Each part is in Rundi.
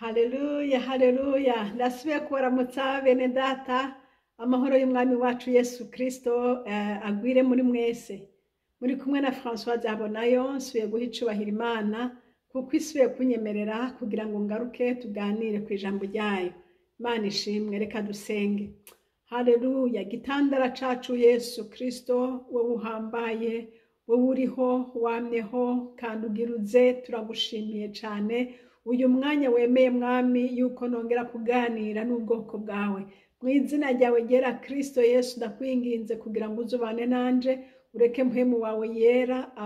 Haleluya, haleluya. Ndasubiye kubaramutsa bene data, amahoro y'umwami wacu Yesu Kristo agwire muri mwese. Muri kumwe na François Zabonayo, nsubiye guha icubahiro Imana kuko isubiye kunyemerera kugira ngo ngaruke tuganire ku ijambo ryayo. Imana ishimwe, reka dusenge. Haleluya, gitandara cacu Yesu Kristo, wowe uhambaye, wowe uriho, wamyeho kandi ugiruze, turagushimiye cane. Uyu mwanya wemeye mwami yuko nongera kuganira n'ubwoko bwawe. Mu izina ryawe ryera Kristo Yesu ndakwinginze kugira ngo uzubane nanje, ureke mpwemu wawe yera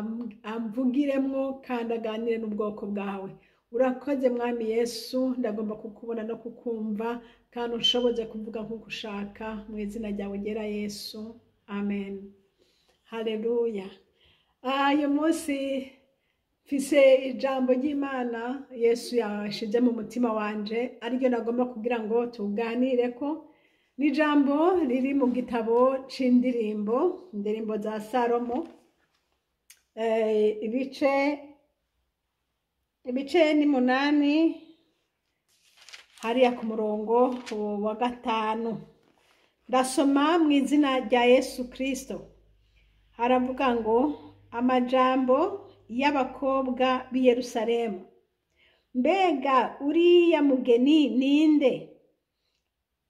amvugiremwo kandi aganire n'ubwoko bwawe. Urakoze mwami Yesu, ndagomba kukubona no kukumva kandi unshoboze kuvuga nk'uko ushaka, mu izina ryawe ryera Yesu. Amen. Haleluya. Uyu munsi mfise ijambo ry'Imana Yesu yashize mu mutima wanje, ariryo nagomba kugira ngo tuganireko. Ni ijambo riri mu gitabo c'indirimbo, indirimbo za Salomo, ibice ni 8, hariya ku murongo wa 5. Ndasoma mu izina rya Yesu Kristo. Haravuga ngo amajambo y'abakobwa b'i Yerusalemu. Mbega uriya mugeni ninde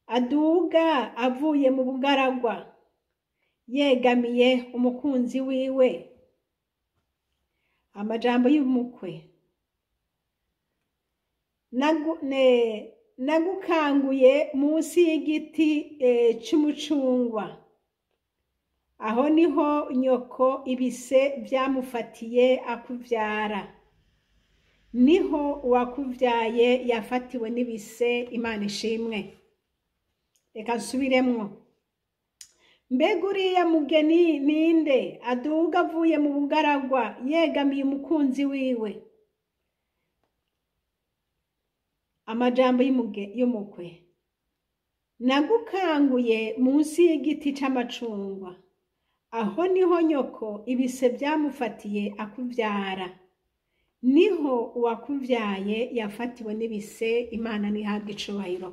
aduga avuye mu bugaragwa yegamiye umukunzi wiwe? Amajambo y'umukwe. Nagukanguye munsi y'igiti c'umucungwa, aho niho nyoko ibise vyamufatiye akuvyara, niho uwakuvyaye yafatiwe n'ibise. Imana ishimwe. Reka nsubiremwo. Mbega uriya mugeni ninde aduga avuye mu bugaragwa yegamiye umukunzi wiwe? Amajambo y'umukwe. Nagukanguye munsi y'igiti c'amacungwa, aho niho nyoko ibise vyamufatiye akuvyara, niho uwakuvyaye yafatiwe n'ibise. Imana nihabwe icubahiro.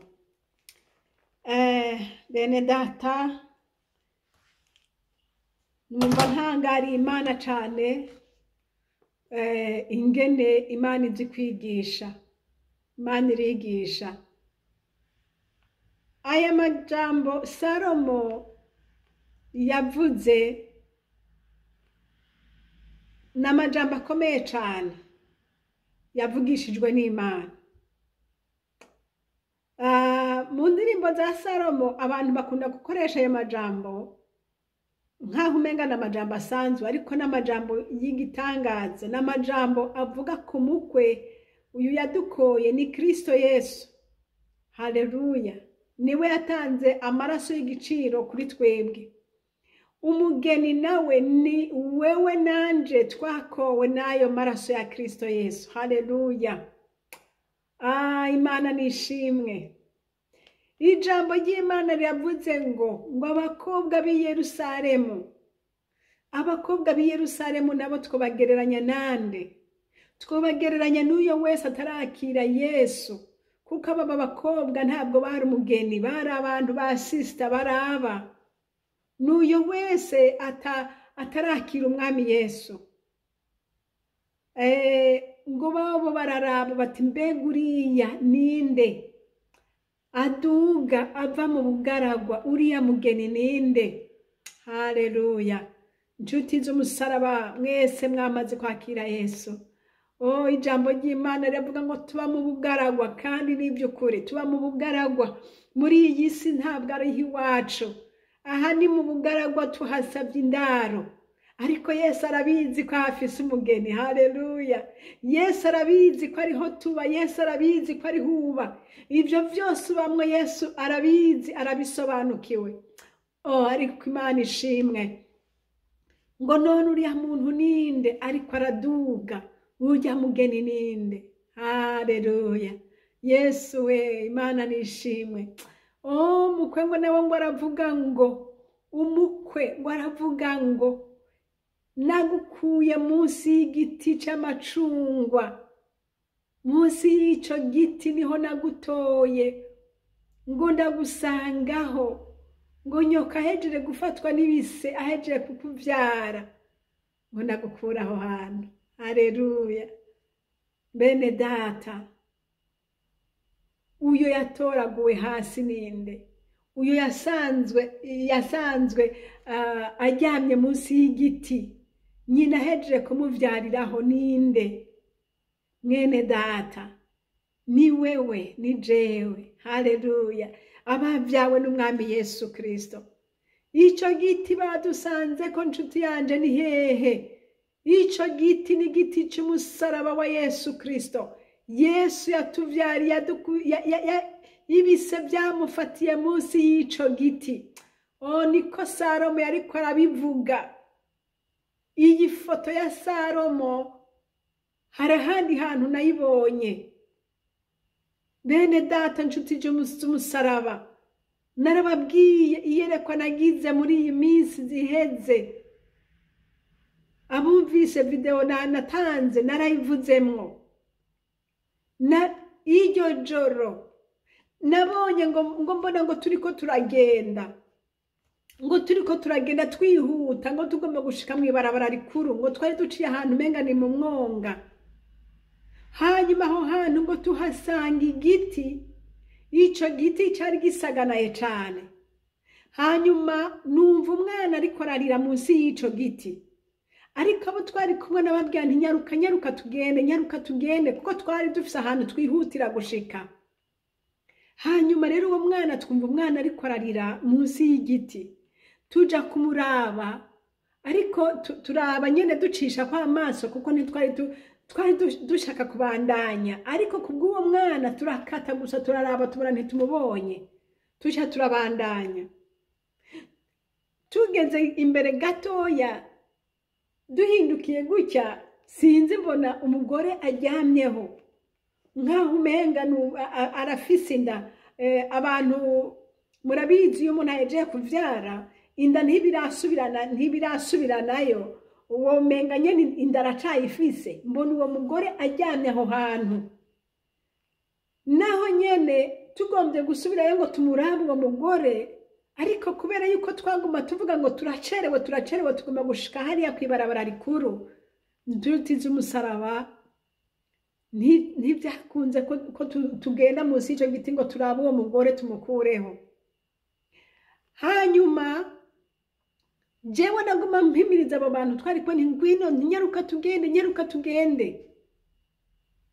Bene data, numva ntangariye Imana cane, ingene Imana izi kwigisha. Imana irigisha. Aya majambo Salomo yavuze ni amajambo akomeye cane, yavugishijwe n'Imana. Mu ndirimbo za Salomo abantu bakunda gukoresha ayo majambo nkaho umenga ni amajambo asanzwe, ariko n'amajambo y'igitangaza, n'amajambo avuga ku mukwe. Uyu yadukoye ni Kristo Yesu. Haleluya. Niwe yatanze amaraso y'igiciro kuri twebwe. Umugeni nawe ni wewe nanje twakowe n'ayo maraso ya Kristo Yesu. Haleluya. Imana nishimwe. Ijambo ry'Imana riravuze ngo abakobwa b'i Yerusalemu, abakobwa b'i Yerusalemu nabo twobagereranya nande? Twobagereranya n'uyo wese atarakira Yesu, kuko aba bakobwa ntabwo bari umugeni, bari abantu ba sisita baraba. N'uyo wese atarakira umwami Yesu, ngo babo bararaba bati mbega uriya ninde aduga ava mu bugaragwa, uriya mugeni ninde? Haleluya. Nshuti z'umusaraba mwese mwamaze kwakira Yesu. Oh, ijambo ry'Imana riravuga ngo tuba mu bugaragwa, kandi n'iby'ukuri tuba mu bugaragwa. Muri iyi si ntabwo ari iwacu, aha ni mu bugaragwa, tuhasabye indaro. Ariko Yesu arabizi ko afise umugeni. Haleluya. Yesu arabizi ko ariho tuba, Yesu arabizi ko ariho uba. Ivyo vyose ubamwe Yesu arabizi, arabisobanukiwe. Oh, ariko Imana ishimwe. Ngo none uriya muntu ninde ariko araduga? Urya mugeni ninde? Haleluya. Yesu we, Imana nishimwe. Oh, umukwe ngo nawe ngo aravuga ngo, umukwe ngo aravuga ngo nagukuye munsi y'igiti c'amacungwa, Munsi y'ico giti niho nagutoye, ngo ndagusangaho, ngo nyoka ahejeje gufatwa n'ibise, ahejeje kukuvyara, ngo ndagukura aho hantu. Haleluya. Bene data, uyo yatoraguwe hasi ninde? Uyo yasanzwe aryamye munsi y'igiti, nyina ahejeje kumuvyariraho ninde? Mwene data, ni wewe, ni jewe. Haleluya. Abavyawe n'Umwami Yesu Kristo. Ico giti badusanze ko, nshuti yanje, ni hehe? Ico giti ni igiti c'umusaraba wa Yesu Kristo. Yesu yatuvyariye, ibise byamufatiye munsi y'ico giti. Oh, niko Salomo yariko arabivuga. Iyi foto ya Salomo hari ahandi hantu nayibonye. Bene data, nshuti z'umusaraba, narababwiye iyerekwa nagize muri iyi minsi ziheze. Abumvise video natanze, narayivuzemwo. Na iryo joro nabonye ngo mbona ngo turiko turagenda, ngo turiko turagenda twihuta, ngo tugomba gushika mw'ibarabara rikuru, ngo twari duciye ahantu umenga ni mu mwonga. Hanyuma aho hantu ngo tuhasanga igiti. Ico giti cari gisaganaye cane. Hanyuma numva umwana ariko ararira munsi y'ico giti. Ariko abo twari kumwe nababwira nti: "Nyaruka, nyaruka tugende, nyaruka tugende," kuko twari dufise ahantu twihutira gushika. Hanyuma rero uwo mwana, twumva umwana ariko ararira munsi y'igiti, tuja kumuraba, ariko turaba nyene ducisha kwa amaso, kuko ntitwari twari dushaka kubandanya. Ariko kubw'uwo mwana turakata gusa, turaraba, tubona ntitumubonye, tuca turabandanya. Tugeze imbere gatoya, duhindukiye gutya, sinzi, mbona umugore aryamyeho nkaho umenga arafise inda. Abantu murabizi, iyo umuntu ahejeje kuvyara, inda ntibirasubiranayo, uwo menga nyene inda aracayifise. Mbona uwo mugore aryamye aho hantu. Naho nyene tugombye gusubirayo ngo tumurabe uwo mugore, ariko kubera yuko twaguma tuvuga ngo turacerewe, turacerewe, tugomba gushika hariya kw'ibarabara rikuru, inshuti z'umusaraba, ntibyakunze ko tugenda munsi y'ico giti ngo turabe uwo mugore tumukureho. Hanyuma jewe naguma mpimiriza abo bantu twari kumwe nti: "Ngwino, nyaruka tugende, nyaruka tugende."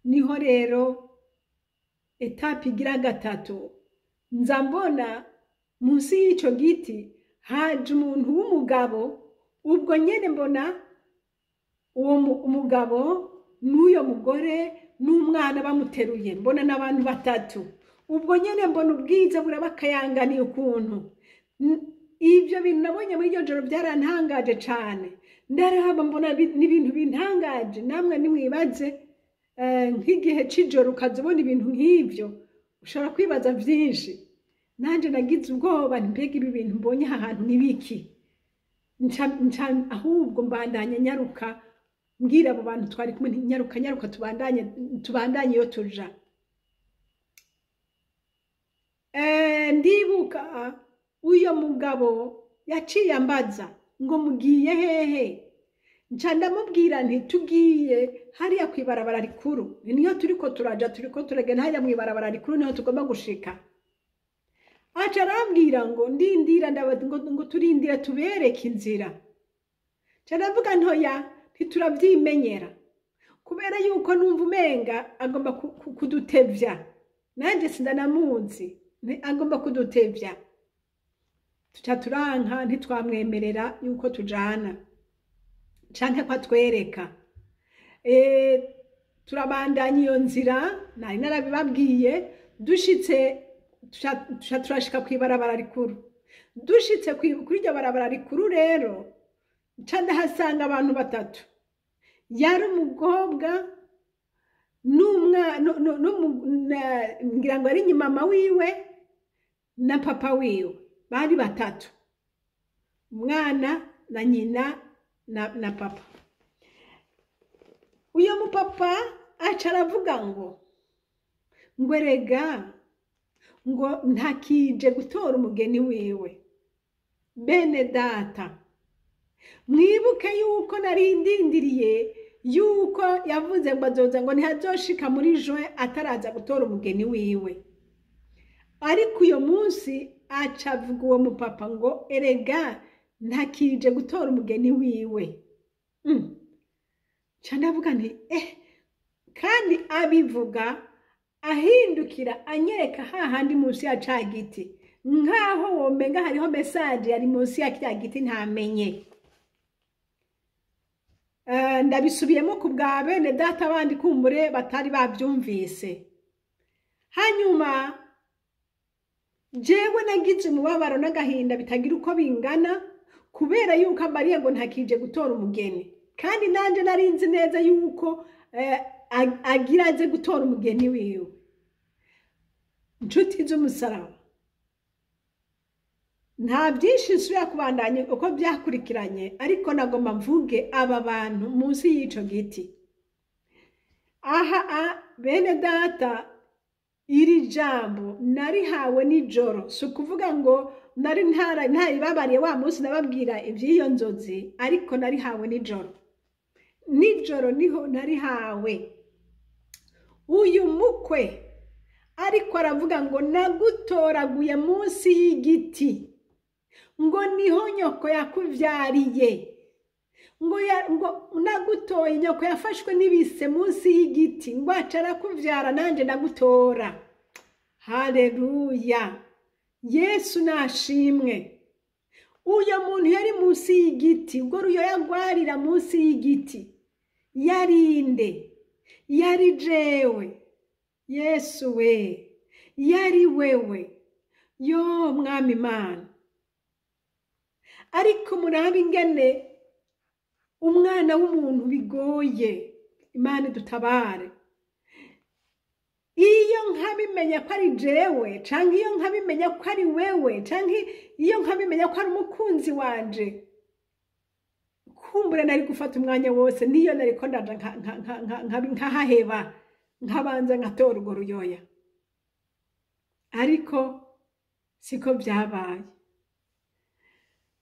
Niho rero étape igira gatatu, nza mbona munsi y'ico giti haje umuntu w'umugabo. Ubwo nyene mbona uwo umugabo n'uyo mugore n'umwana bamuteruye, mbona n'abantu batatu. Ubwo nyene mbona ubwiza burabakayanganiye ukuntu. Ibyo bintu nabonye muri iryo joro byarantangaje cane. Ndaraba mbona n'ibintu bintangaje. Namwe nimwibaze, nk'igihe c'ijoro ukaza ubona ibintu nk'ivyo, ushobora kwibaza vyinshi. Nanje nagize ubwoba nti: "Mbega ibi bintu mbonye aha hantu ni biki?" Nca ahubwo mbandanya nyaruka, mbwira abo bantu twari kumwe nti: "Nyaruka, nyaruka, tubandanye, tubandanye iyo tuja." Ndibuka uyo mugabo yaciye ambaza ngo: "Mugiye hehe?" Nca ndamubwira nti: "Tugiye hariya kw'ibarabara rikuru, niyo turiko turaja, turiko turagenda hariya mw'ibarabara rikuru, niho tugomba gushika." Aca arambwira ngo: "Ndindira," ngo "turindira tubereke inzira." Nca ndavuga ntoya, ntituravyimenyera, kubera yuko numva umenga agomba kudutevya. Nanje sindanamuzi, agomba kudutevya. Tuca turanka, ntitwamwemerera yuko tujana canke ko atwereka. Turabandanya iyo nzira nari narabibabwiye. Dushitse, tuca turashika kw'ibarabara rikuru. Dushitse kuri iryo barabara rikuru rero, nca ndahasanga abantu batatu. Yari umukobwa ngira ngo ari mama wiwe na papa wiwe. Bari batatu, umwana na nyina na papa. Uyo mupapa Aca aravuga ngo erega ngo ntakije gutora umugeni wiwe. Bene data, mwibuke yuko nari ndindiriye yuko yavuze ngo azoza, ngo ntihazoshika muri juin ataraza gutora umugeni wiwe. Ariko uyo munsi aca avuga uwo mupapa ngo erega ntakije gutora umugeni wiwe. Nca ndavuga nti kandi abivuga ahindukira anyereka hahandi munsi ya ca giti, nkaho womenga hariho message yari munsi ya kirya giti ntamenye. Ndabisubiyemo ku bwa bene data bandi kumbure batari babyumvise. Hanyuma jewe nagize umubabaro n'agahinda bitagira uko bingana, kubera yuko ambariye ngo ntakije gutora umugeni, kandi nanje nari nzi neza yuko agira aze gutora umugeni wiwe. Inshuti z'umusaraba, nta byinshi nsubira kubandanya uko byakurikiranye, ariko nagomba mvuge aba bantu munsi y'ico giti aha. Bene data, iri jambo narihawe nijoro, si ukuvuga ngo nari ntaribabariye wa munsi nababwira iby'iyo nzozi, ariko narihawe nijoro. Nijoro niho narihawe. Uyu mukwe ariko aravuga ngo nagutoraguye munsi y'igiti, ngo niho nyoko yakuvyariye, ngo nagutoye, nyoko yafashwe n'ibise munsi y'igiti, ngo aca arakuvyara, nanjye ndagutora. Haleluya, Yesu nashimwe. Uyo muntu yari munsi y'igiti, ubwo ruyoya rwarira munsi y'igiti, yarinde? Yari jewe. Yesu we, yari wewe. Yo mwami Imana! Ariko murabe ingene umwana w'umuntu bigoye. Imana idutabare. Iyo nkabimenya ko ari jewe, canke iyo nkabimenya ko ari wewe, canke iyo nkabimenya ko ari umukunzi wanje, kumbura nari gufata umwanya wose, niyo nariko ndaja nkahaheba, nkabanza nkatora urwo ruyoya. Ariko siko byabaye.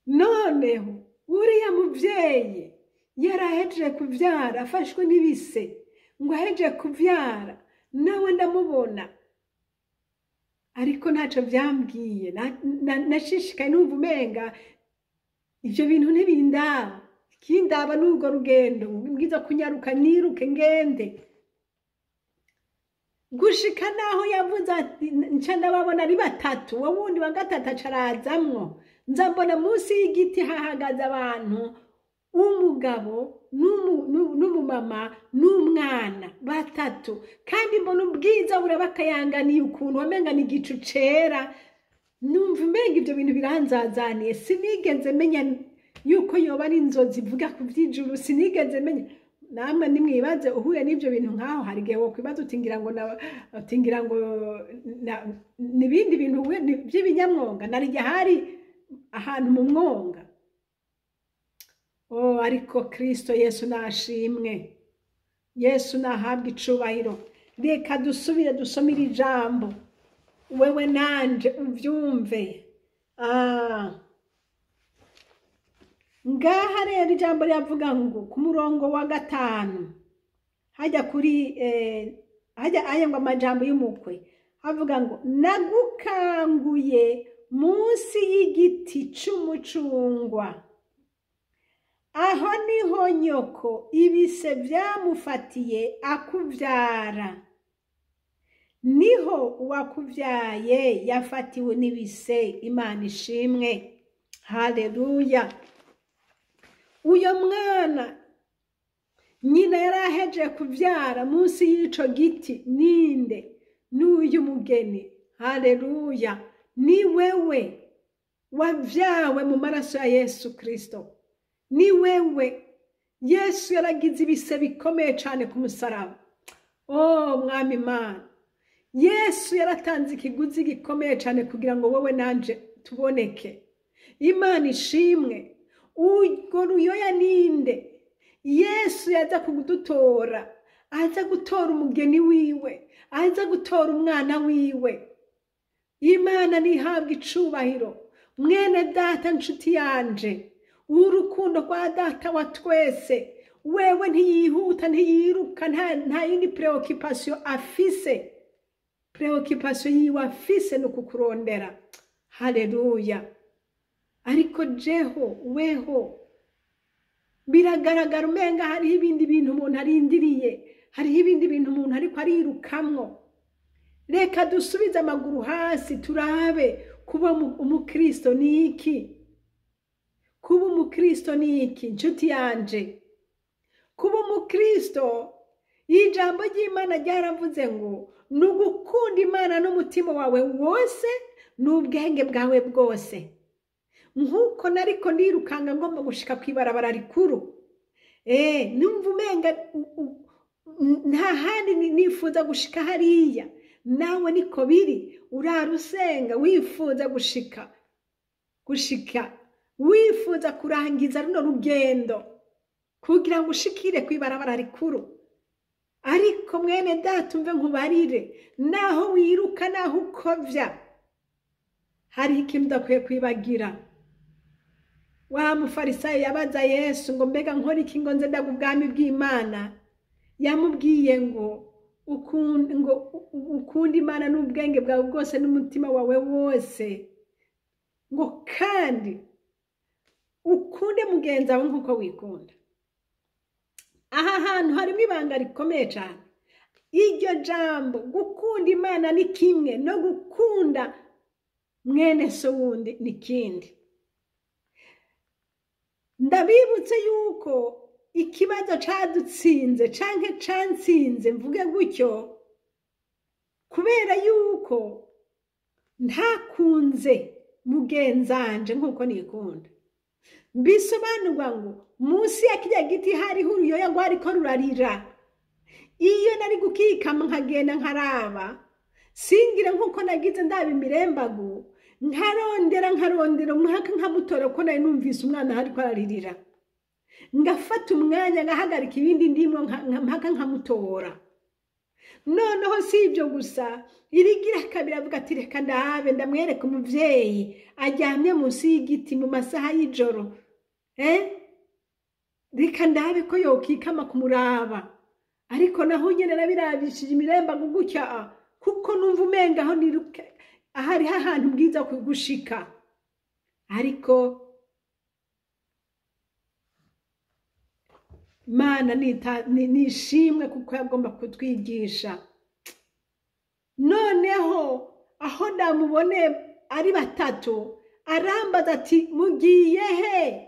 Noneho uriya muvyeyi yarahejeje kuvyara, afashwe n'ibise, ngo ahejeje kuvyara, nawe ndamubona, ariko ntacyo byambwiye. Nashishikaye numva umenga ibyo bintu ntibindaba, ikindaba n'urwo rugendo mbwiza kunyaruka, niruke ngende. Gushika naho yavuze ati nca ndababona ari batatu, uwo wundi wa gatatu acarazamwo. Nza mbona munsi y'igiti hahagaze abantu, umugabo n'umumama n'umwana, batatu, kandi mbona ubwiza burabakayanganiye ukuntu wamenga ni igicu cera. Numva umenga ibyo bintu biranzazaniye. Sinigeze menya yuko yoba ari inzozi ivuga ku by'ijuru, sinigeze menya. Namwe nimwibaze uhuye n'ibyo bintu nkaho, hari igihe wokwibaza uti ngira ngo uti ngira ngo n'ibindi bintu by'ibinyamwonga, narijya hari ahantu mu mwonga. Oh, ariko Kristo Yesu nashimwe, Yesu nahabwa icubahiro. Reka dusubire dusome iri jambo, wewe nanje uvyumve. Ngaha rero ijambo riravuga ngo ku murongo wa 5 hajya kuri hajya aya ngo amajambo y'umukwe, havuga ngo nagukanguye munsi y'igiti c'umucungwa, aho niho nyoko ibise byamufatiye akuvyara, niho uwakuvyaye yafatiwe n'ibise. Imana ishimwe, haleluya. Uyo mwana nyina yari ahejeje kuvyara munsi y'ico giti ninde? N'uyu mugeni. Haleluya. Ni wewe wavyawe mu maraso ya Yesu Kristo, ni wewe. Yesu yaragize ibise bikomeye cane ku musaraba. Oh mwami Imana, Yesu yaratanze ikiguzi gikomeye cane kugira ngo wowe nanje tuboneke. Imana ishimwe. Urwo ruyoya ninde? Yesu yaza kudutora. aza gutora umugeni wiwe, aza gutora umwana wiwe. Imana ntihabwe icubahiro. Mwene data, nshuti yanje, urukundo rwa data wa twese, wewe ntiyihuta, ntiyiruka, nta yindi préoccupation afise. Préoccupation yiwe afise ni ukukurondera. Haleluya! Ariko jeho weho biragaragara umenga hariho ibindi bintu umuntu arindiriye, hariho ibindi bintu umuntu ariko arirukamwo. Reka dusubize amaguru hasi, turabe kuba umukristo ni iki. Kuba umukristo ni iki, nshuti yanje? Kuba umukristo, ijambo ry'Imana ryaravuze ngo ni ugukunda Imana n'umutima wawe wose n'ubwenge bwawe bwose. Nk'uko nariko nirukanga ngomba gushika kw'ibarabara rikuru, numva umenga nta handi nifuza gushika hariya. Nawe niko biri, urara usenga wifuza gushika, wifuza kurangiza runo rugendo kugira ngo ushikire kw'ibarabara rikuru. Ariko mwene data, umve nkubarire, naho wiruka, naho ukovya, hariho ikintu udakwiye kwibagira. Wa mufarisayo yabaza Yesu ngo mbega nkora iki ngo nze ndaga ubwami bw'Imana? Yamubwiye ngo ukunde Imana n'ubwenge bwawe bwose n'umutima wawe wose, ngo kandi ukunde mugenzi wawe nk'uko wikunda. Aha hantu harimo ibanga rikomeye cyane. Iryo jambo gukunda Imana ni kimwe, no gukunda mwene so wundi ni kindi. Ndabibutse yuko ikibazo cadutsinze canke cansinze, mvuge gutyo, kubera yuko ntakunze mugenzanje nk'uko nikunda. Bisobanurwa ngo munsi ya kirya giti hariho uruyoya rwariko rurarira. Iyo nari gukikama nkagenda nkaraba, singire nk'uko nagize ndaba imirembagu, nkarondera nkarondera umwaka nkamutora, ko nari numvise umwana ariko araririra, ngafata umwanya ngahagarika ibindi ndimo mpaka nkamutora. Noneho si ibyo gusa, irigira kabiri avuga ati reka ndabe ndamwereka umuvyeyi aryamye munsi y'igiti mu masaha y'ijoro, reka ndabe ko yokikama kumuraba. Ariko naho nyene nabirabishije imiremba gutya, kuko numva umenga aho niruka ahariho ahantu bwiza kugushika. Ariko Imana nishimwe kuko yagomba kutwigisha. Noneho aho ndamubone ari batatu, arambaza ati mugiye he?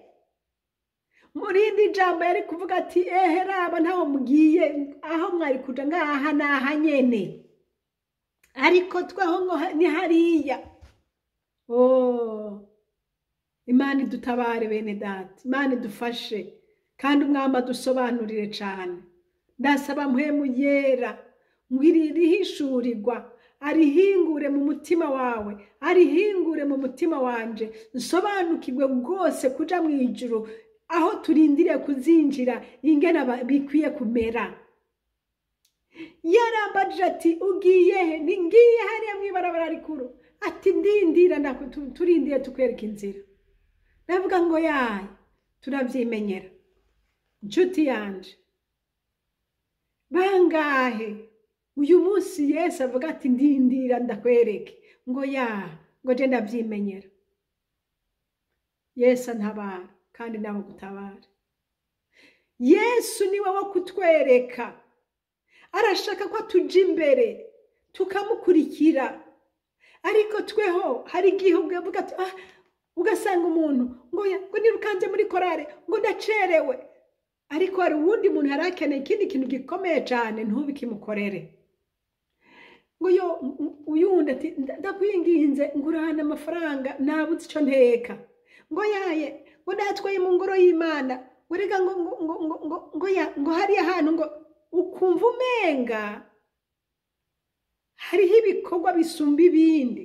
Murindi jambo yari kuvuga ati ehe raba ntaho mugiye, aho mwari kuja ngaha naha nyene, ariko tweho ngo ni hariya. Oh, Imana idutabare bene data, Imana idufashe, kandi umwami adusobanurire cane. Ndasaba mpwemu yera ngo irihishurirwa arihingure mu mutima wawe, arihingure mu mutima wanje, nsobanukirwe rwose kuja mu ijuru aho turindiriye kuzinjira ingene bikwiye kumera. Yarambajije ati ugiye he? Ni ngiye hariya mw'ibarabara rikuru. Ati ndindira, turindiye tukwereka inzira. Ndavuga ngo yaye turavyimenyera. Nshuti yanje, bangahe uyu munsi Yesu avuga ati ndindira ndakwereke, ngo ya ngo je ndavyimenyera. Yesu antabara kandi nawe gutabara. Yesu niwe wo kutwereka, arashaka ko tuja imbere tukamukurikira. Ariko tweho hari igihe uvuga ati ugasanga umuntu ngo ngo nirukanze muri korale ngo ndacerewe, ariko hari uwundi muntu yari akeneye ikindi kintu gikomeye cyane ntubikimukorere. Ngo yo uyundi ati ndakwinginze ngurana amafaranga nabuze ico nteka, ngo yaye ngo natwaye mu ngoro y'Imana, ngo rega ngo ngo ngo ngo ngo ya ngo hariya hantu, ngo ukumva umenga hariho ibikorwa bisumba ibindi.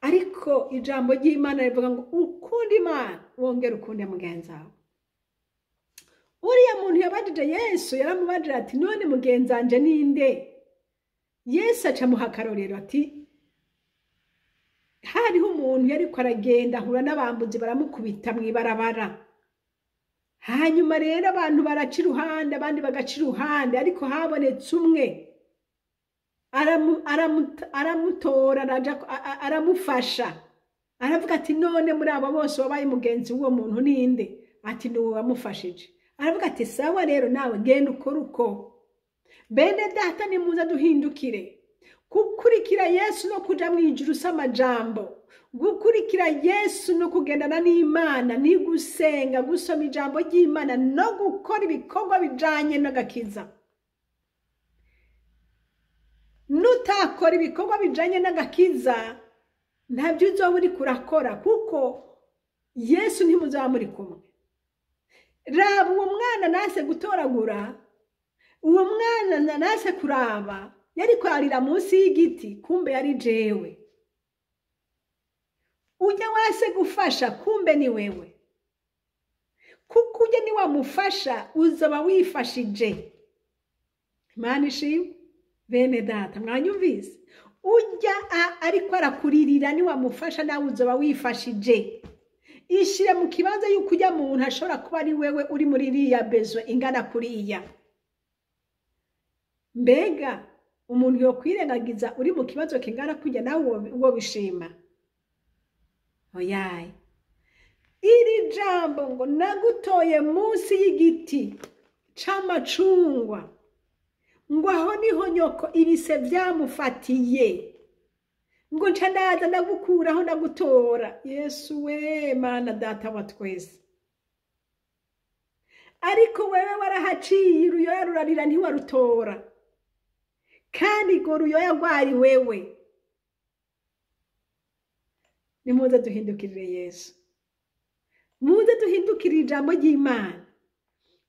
Ariko ijambo ry'Imana rivuga ngo ukunde Imana wongere ukunde mugenzi wawe, Uriya muntu yabajije Yesu, yaramubajije ati none mugenzanje ninde? Yesu aca amuha akarorero ati hariho umuntu yariko aragenda ahura n'abambuzi baramukubita mw'ibarabara. Hanyuma rero abantu baraca iruhande, abandi bagaca iruhande, ariko habonetse umwe aramutora, aramufasha, aravuga ati none muri abo bose wabaye mugenzi w'uwo muntu ninde? Ati ni uwo wamufashije. Aravuga ati sawa rero nawe genda ukore uko. Bene data, nimuze duhindukire. Gukurikira Yesu no kuja mw'ijuru si amajambo. Gukurikira Yesu no kugendana n'Imana ni gusenga, gusoma ijambo ry'Imana no gukora ibikorwa bijanye n'agakiza. Nutakora ibikorwa bijanye n'agakiza, ntabyo uzoba uriko urakora, kuko Yesu ntimuzaba muri kumwe. Raba uwo mwana nase gutoragura, uwo mwana nase kuraba, yariko ararira munsi y'igiti, kumbe yari jewe. Ujya wase gufasha, kumbe ni wewe. Kuko ujya niwamufasha uzaba wifashije. Imana ishimwe. Bene data, mwanyumvise? Ujya ariko arakuririra, niwamufasha nawe uzaba wifashije. Ishire mu kibanza yuko ujya muntu ashobora kuba ari wewe uri muri iriya besoin ingana kuriya. Mbega umuntu yokwirengagiza uri mu kibazo kingana kujya, nawe uwo bishima? Oyaye. Iri jambo ngo nagutoye munsi y'igiti c'amacungwa, ngo aho niho nyoko ibise vyamufatiye, ngo nca ndaza ndagukuraho ndagutora. Yesu we, Mana data wa twese. Ariko wewe warahaciye, uruyoya rurarira ntiwarutora, kandi urwo ruyoya rwari wewe. Nimuze duhindukirire Yesu, muze duhindukirire ijambo ry'Imana,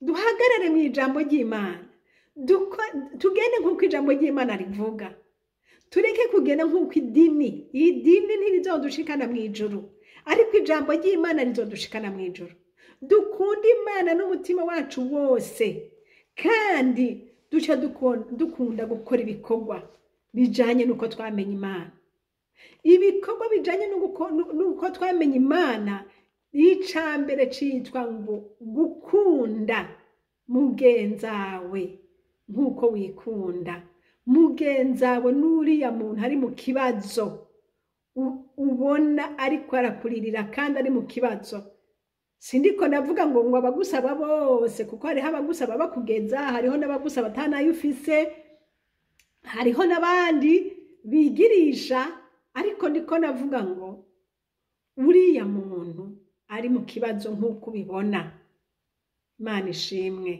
duhagarare mu ijambo ry'Imana, tugende nk'uko ijambo ry'Imana rivuga, tureke kugenda nk'uko idini. Idini ntirizodushikana mu ijuru, ariko ijambo ry'Imana rizodushikana mu ijuru. Dukunde Imana n'umutima wacu wose, kandi duca dukunda gukora ibikorwa bijanye n'uko twamenye Imana. Ibikorwa bijanye n'uko twamenye Imana, icambere citwa ngo gukunda mugenzawe nk'uko wikunda. Mugenzawe n'uriya muntu ari mu kibazo, ubona ariko arakuririra kandi ari mu kibazo. Sindiko ndavuga ngo abagusaba bose, kuko hariho abagusaba bakugeza, hariho n'abagusaba atanayo ufise, hariho n'abandi bigirisha, ariko ndiko navuga ngo uriya muntu ari mu kibazo nk'uko ubibona. Imana ishimwe.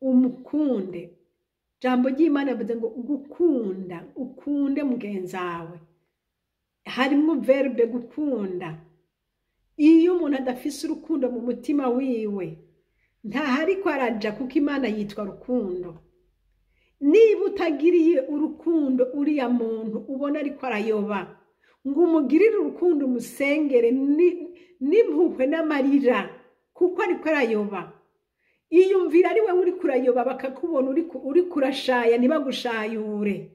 Umukunde. Jambo ry'Imana rivuze ngo gukunda, ukunde mugenzawe. Harimwo verbe gukunda. Iyo umuntu adafise urukundo mu mutima wiwe, ntahariko araja, kuko Imana yitwa rukundo. Niba utagiriye urukundo uriya muntu ubona ariko arayoba, ngo umugirire urukundo, umusengere n'impuhwe n'amarira, kuko ariko arayoba. Iyumvira ari wewe uriko urayoba, bakakubona uriko urashaya, ntibagushayure.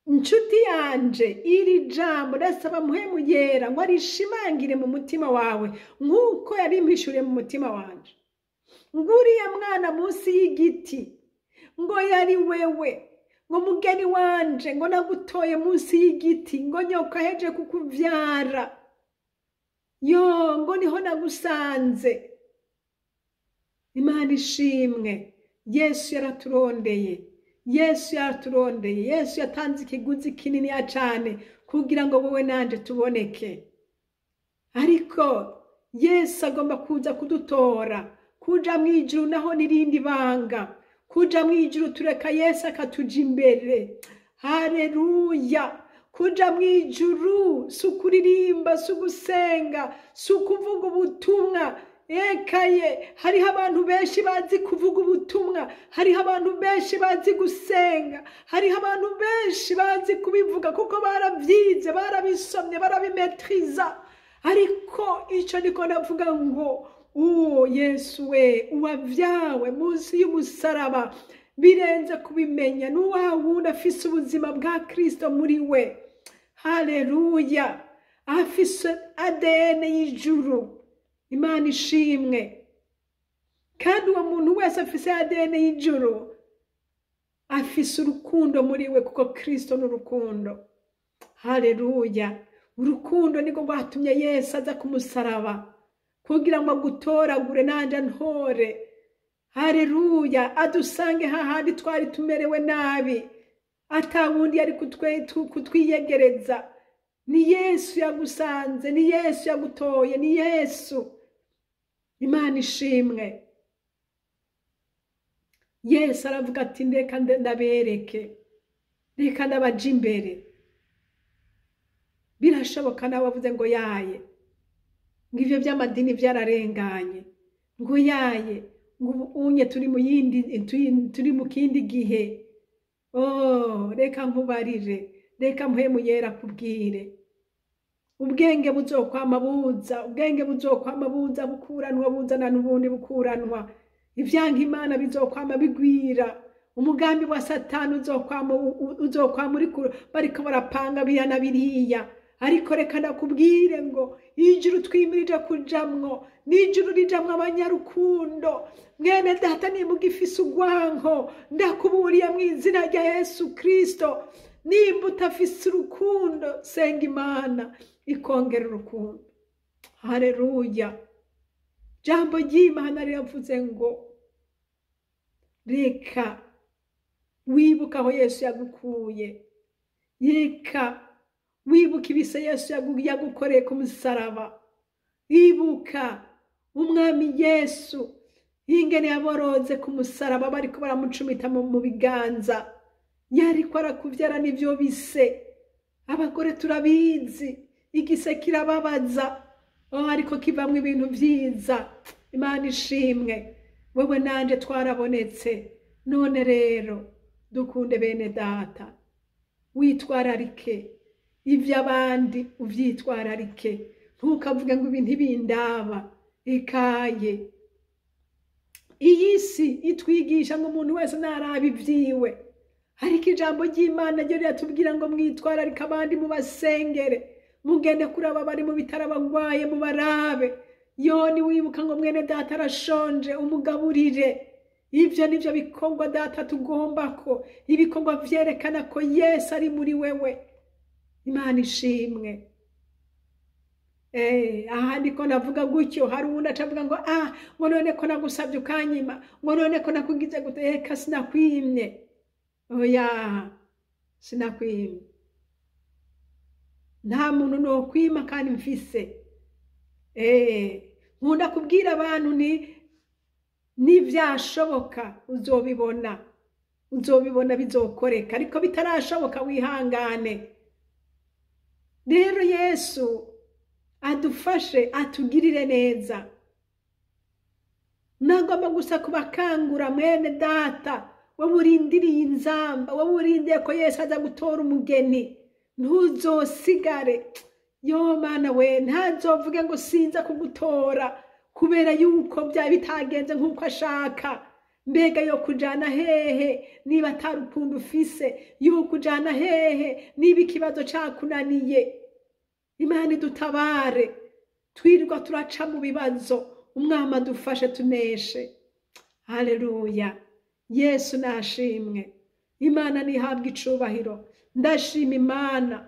Inshuti yanje, iri jambo ndasaba Mpwemu Yera ngo arishimangire mu mutima wawe nk'uko yarimpishuriye mu mutima wanje. Ngo uriya mwana munsi y'igiti ngo yari wewe, ngo mugeni wanje, ngo nagutoye munsi y'igiti, ngo nyoko aheje kukuvyara, yo ngo niho nagusanze. Imana ishimwe. Yesu yaraturondeye, Yesu yaraturondeye, Yesu yatanze ikiguzi kinini cane kugira ngo wowe nanje tuboneke. Ariko Yesu agomba kuza kudutora. Kuja mw'ijuru naho n'irindi banga. Kuja mw'ijuru tureka Yesu akatuja imbere. Haleluya. Kuja mw'ijuru si ukuririmba, si ugusenga, si ukuvuga ubutumwa. Ekaye, hariho abantu benshi bazi kuvuga ubutumwa, hariho abantu benshi bazi gusenga, hariho abantu benshi bazi kubivuga kuko baravyize, barabisomye, barabimetriza. Ariko ico niko navuga ngo Uwo Yesu we uwavyawe munsi y'umusaraba birenze kubimenya, ni wa wundi afise ubuzima bwa Kristo muri we. Haleluya, afise ADN y'ijuru. Imana ishimwe. Kandi uwo muntu wese afise ADN y'ijuru afise urukundo muri we, kuko Kristo ni urukundo. Haleluya, urukundo niko rwatumye Yesu aza ku musaraba kugira ngo agutoragure nanje ntore. Haleluya, adusange hahandi twari tumerewe nabi, ata wundi yari kutwiyegereza. Ni Yesu yagusanze, ni Yesu yagutoye, ni Yesu. Imana ishimwe. Yesu aravuga ati ndeka ndabereke, reka ndabaje imbere. Birashoboka nawe wavuze ngo yaye, ngo ivyo by'amadini byararenganye, ngo yaye, ngo unye turi mu yindi, turi mu kindi gihe. Oh, reka nkubarire, reka mpwemu yera kubwire. Ubwenge buzokwama buza, ubwenge buzokwama buza, bukuranwa buzana n'ubundi bukuranwa. Ivyanka Imana bizokwama bigwira. Umugambi wa Satani uzokwama uriko bariko barapanga biriya na biriya. Ariko reka ndakubwire ngo ijuru twimirije kujamwo n'ijuru rijamwo abanyarukundo. Mwene data, nimba ugifise urwanko, ndakuburiye mu izina rya Yesu Kristo, nimba utafise urukundo, senga Imana ikongera urukundo. Haleluya. Jambo ry'Imana riravuze ngo reka wibuka aho Yesu yagukuye, reka wibuka ibise Yesu yagukoreye ku musaraba, ibuka umwami Yesu ingene yaboroze ku musaraba bariko baramucumita mu biganza, yariko arakuvyara n'ivyo bise. Abagore turabizi, igise kirababaza, ariko kivamwo ibintu vyiza. Imana ishimwe, wewe nanje twarabonetse. None rero dukunde bene data, witwararike ivy'abandi, uvyitwararike. Ntukavuge ngo ibi ntibindaba. Ikaye iyi si itwigisha ngo umuntu wese naraba ivyiwe, ariko ijambo ry'Imana ryo riratubwira ngo mwitwararike abandi, mubasengere, mugende kuraba bari mu bitaro abagwaye, mubarabe. Yoni wibuka ngo mwene data arashonje, umugaburire. Ivyo nivyo bikorwa data tugomba ko, ibikorwa vyerekana ko Yesu ari muri wewe. Imana ishimwe. Aha ndiko navuga gutyo, hari uwundi acavuga ngo ngo none ko nagusavye ukanyima, ngo none ko nakugize gute. Eka sinakwimye, oya sinakwimye. Nta muntu nokwima kandi mfise. Nkunda kubwira abantu ni nivyashoboka uzobibona, uzobibona bizokoreka, ariko bitarashoboka wihangane. Rero Yesu adufashe, atugirire neza. Nagomba gusa kubakangura mwene data, wowe urindiriye inzamba, wowe urindiye ko Yesu aza gutora umugeni, ntuzosigare. Yo Mana we, ntazovuge ngo sinza kugutora kubera yuko byaba bitagenze nk'uko ashaka. Mbega yo kujana hehe niba atarukundo ufise? Yo kujana hehe niba ikibazo cakunaniye? Imana idutabare, twirirwa turaca mu bibazo, umwami adufashe tuneshe. Haleluya, Yesu nashimwe. Imana nihabwe icubahiro. Ndashima Imana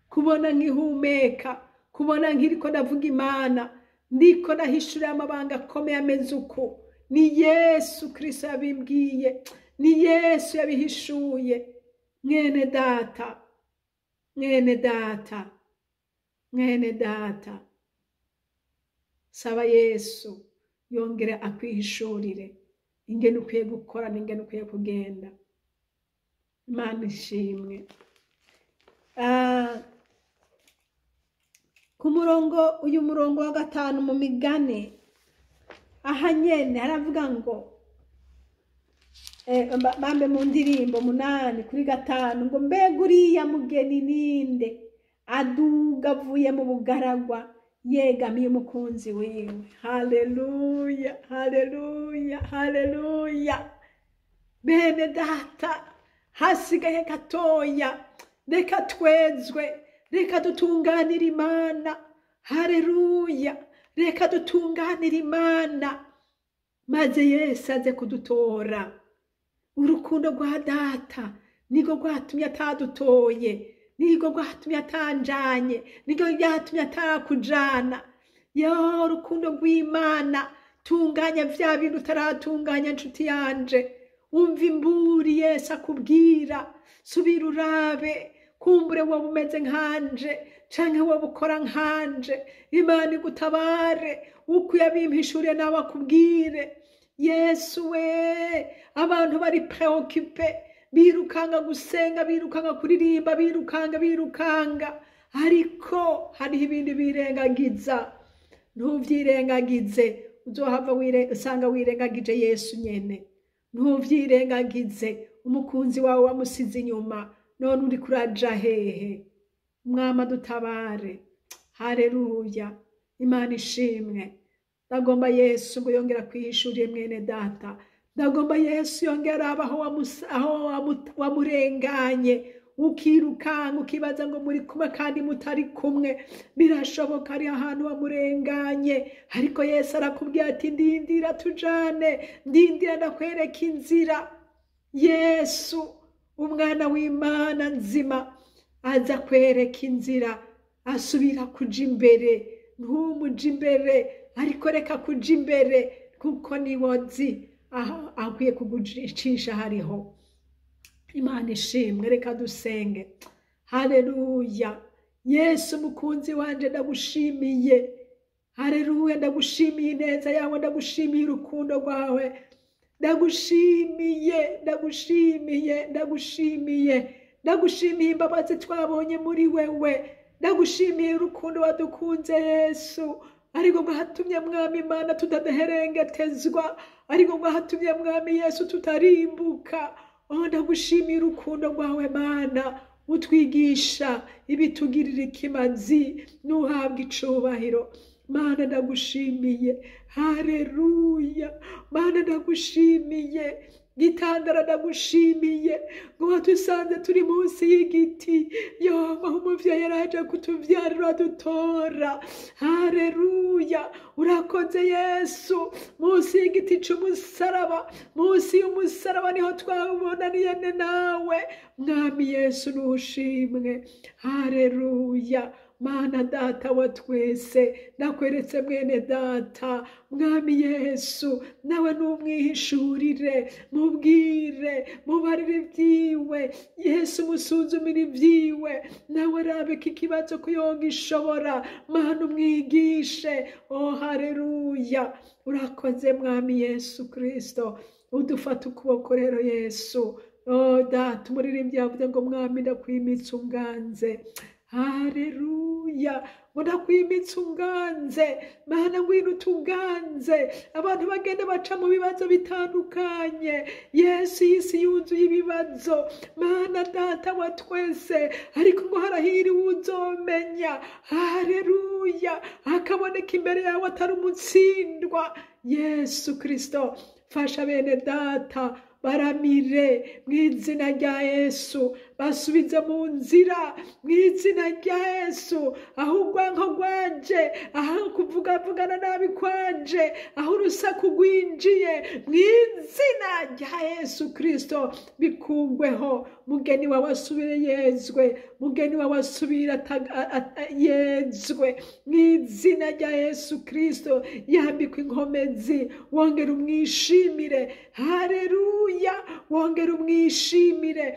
kubona nkihumeka, kubona nkiriko ndavuga Imana, ndiko ndahishurira amabanga akomeye ameze uku. Ni Yesu Kristo yabimbwiye, ni Yesu yabihishuye. Mwene data, mwene data, mwene data, saba Yesu yongere akwihishurire ingene ukwiye gukora n'ingene ukwiye kugenda. Imana ishimwe. Ku murongo, uyu murongo wa 5 mu migani, aha nyene haravuga ngo bambe mu ndirimbo 8:5 ngo mbega uriya mugeni ninde aduga avuye mu bugaragwa, yegamiye umukunzi wiwe. Haleluya, haleluya, haleluya. Bene data, hasigaye gatoya, reka twezwe, reka dutunganire Imana. Haleluya, reka dutunganire Imana, maze Yesu aze kudutora. Urukundo rwa data nirwo rwatumye atadutoye, nirwo rwatumye atanjanye, nirwo rwatumye atakujana. Yo, urukundo rw'Imana, tunganya vya bintu utaratunganya nshuti yanje. Umva imburi Yesu akubwira, subira urabe, kumbure wowe umeze nkanje canke wowe ukora nkanje. Imana igutabare, uko yabimpishuriye nawe akubwire. Yesu we, abantu bari preoccupé, birukanga gusenga, birukanga kuririmba, birukanga, birukanga, ariko hariho ibindi birengagiza. Ntuvyirengagize, uzohava usanga wirengagije Yesu nyene. Ntuvyirengagize, umukunzi wawe wamusize inyuma, none uriko uraja hehe? Mwama dutabare. Haleluya, Imana ishimwe. Ndagomba Yesu ngo yongera kwihishuriye mwene data. Ndagomba Yesu yongera abaho aho wamurenganye, ukirukanga ukibaza ngo muri kumwe kandi mutari kumwe. Birashoboka ari ahantu wamurenganye, ariko Yesu arakubwira ati ndindira tujane, ndindira ndakwereka inzira. Yesu umwana w'Imana nzima aza kwereka inzira, asubira kuja imbere. Ntumuje imbere, ariko reka kuja imbere, kuko niwozi aho akwiye kugucisha hariho. Imana ishimwe, reka dusenge. Haleluya. Yesu mukunzi wanje, ndagushimiye. Haleluya, ndagushimiye ineza yawe, ndagushimiye urukundo rwawe, ndagushimiye, ndagushimiye, ndagushimiye, ndagushimiye imbabazi twabonye muri wewe, ndagushimiye urukundo wadukunze Yesu, ariko rwatumye Mwami Imana tutadaherengetezwa, ariko rwatumye Mwami Yesu tutarimbuka. Oh, ndagushimiye urukundo rwawe Mana, utwigisha ibitugirira ikimazi, nuhabwa icubahiro. Mana ndagushimiye. Haleluya. Mana ndagushimiye. Gitandara ndagushimiye, ngo watusanze turi munsi y'igiti, yo umuvyeyi yaraje kutuvyarira dutora. Haleluya, urakoze Yesu. Munsi y'igiti c'umusaraba, munsi y'umusaraba niho twabonaniye nawe Mwami Yesu, nushimwe. Haleluya. Mana data wa twese, nakweretse mwene data Mwami Yesu, nawe numwihishurire, mubwire, mubarire ibyiwe. Yesu musuzumire ibyiwe, nawe arabe ko ikibazo kuyogishobora. Mana umwigishe. Oh, haleluya, urakoze Mwami Yesu Kristo. Udufata ukuboko rero Yesu. Oh data, umuririmbyi yavuze ngo Mwami ndakwimitse unganze. Haleluya, ngo ndakwimitse unganze. Mana ngwino utuganze. Abantu bagenda baca mu bibazo bitandukanye. Yesu, isi yuzuye ibibazo. Mana data wa twese, ariko ngo harahiriwe uzomenya. Haleluya, akaboneka imbere yawe atari umutsindwa. Yesu Kristo, fasha bene data baramire mu izina rya Yesu, basubize mu nzira mu izina rya Yesu. Aho urwanko rwanje, aho kuvugavugana nabi kwanje, aho urusaku rwinjiye, mu izina rya Yesu Kristo bikugweho. Mugeni wawe asubire yezwe, mugeni wawe asubire yezwe mu izina rya Yesu Kristo. Yambikwe inkomezi, wongera umwishimire. Haleluya, wongera umwishimire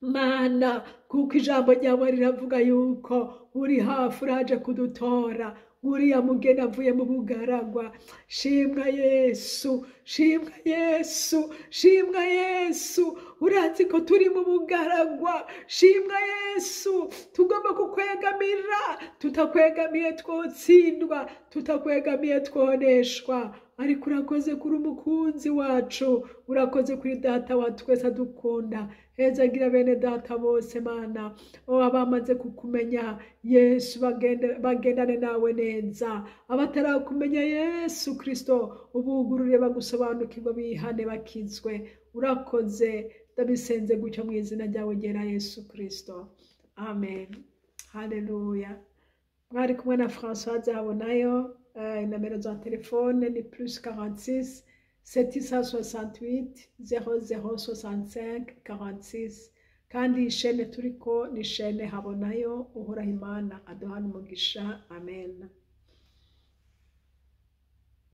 Mana, kuko ijambo ryawe riravuga yuko uri hafi, uraje kudutora. Uriya mugeni avuye mu bugaragwa. Shimwa Yesu, shimwa Yesu, shimwa Yesu. Urazi ko turi mu bugaragwa. Shimwa Yesu, tugomba kukwegamira. Tutakwegamiye twotsindwa, tutakwegamiye twoneshwa. Ariko urakoze kuri umukunzi wacu, urakoze kuri data wa twese adukunda. Hezagira bene data bose, Mana. O abamaze kukumenya, Yesu, bagendane nawe neza. Abatarakumenya, Yesu Kristo, ubugurure bagusobanukirwa, bihane, bakizwe. Urakoze, ndabisenze gutyo mu izina ryawe ryera Yesu Kristo, amen. Haleluya. Mwari kumwe na Françoise Habonayo. Nomero za telefone ni +46 768 00 65 46. Kandi iyi shene turiko ni shene Habonayo. Uhoraho Imana aduhana umugisha, amen.